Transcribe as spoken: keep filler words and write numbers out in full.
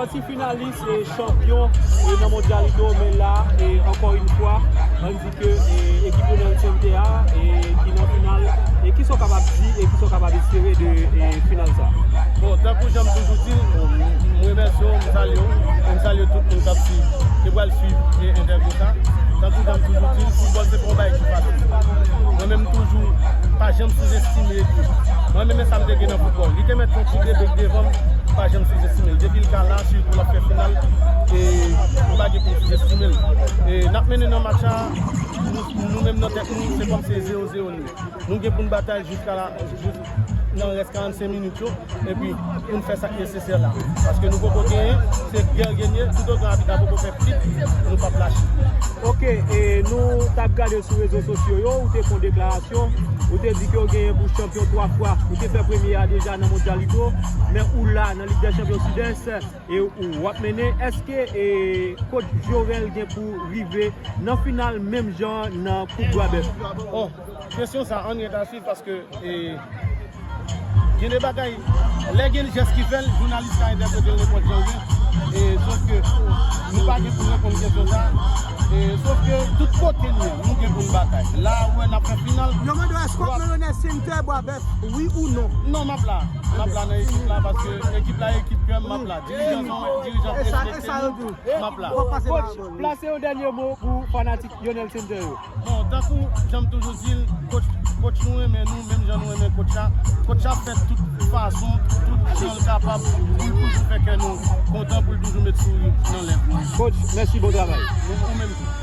Ti finalis e chanpyon e nan Mondialito, men la, e ankò yon fwa, ann di ke e, ekip Lionel Sainte a e, ki nan final, e kisa w kapab di, e kisa w kapab espere de e, final sa? Bon, tankou jan m toujou di l, bon, m remèsye w, m salye w, e m salye tout moun k ap swiv, ki pral swiv e, entèvyou sa. Tankou jan m toujou di l, foutbòl se pa yon bagay ki fasil. Mwen menm, m toujou pa janm souzestime ekip. Mwen menm, e sa m te gen nan foutbòl. Li te mèt fè yon ti debèk devan m, pa janm souzestime l. Depi l ka la, sitou l ap fè final, e nou pa gen pou n souzestime l. E n ap mennen nan match la, nou, nou menm nan tèt nou, se kòm se zewo zewo nou ye. Nou gen pou n batay jiska la, jis nan rès karannsenk minit yo, epi pou n fè sa k nesesè la. Paske nou poko genyen, se gè gen ye, toutotan abit la poko fè pit, nou p ap lache. Oke, e nou t ap gade sou rezo sosyo yo, ou te fè yon deklarasyon, ou te di ke w genyen pou chanpyon twa fwa. Ou te fè premye a deja nan Mondialito, men ou la nan Lig dè Chanpyon Sidès, e ou w ap mennen. Èske e, coach Jorel gen pou rive nan final menm jan nan Koup Bwa Bèf? Oh, kesyon sa, ann ret a swiv paske e, gen de bagay, lè gen jès ki fèt, jounalis ka entèprete l nenpòt jan l vle. E, sof ke nou pa gen pou n reponn kesyon sa. E, sof ke tout kote n ye, nou gen pou n batay. La, ou wè n ap fè final. Yo mande w, èske w ap nan Lionel Sainte Bwa Bèf, wi ou non? Non, m ap la. M ap la nan ekip la, paske ekip la, ekip kè m, m ap la. Dirijan, dirijan respekte nou, m ap la. Coach, plase yon dènye mo pou fanatik Lionel Sainte yo. Bon, tankou jan m toujou di l, coach, coach nou renmen nou, menm jan nou renmen coach la. Coach la fè tout fason, tout jan l kapab, pou l toujou fè kè nou kontan, pou l toujou met souri nan lèv nou. Coach, mèsi, bon travay. Ou menm tou.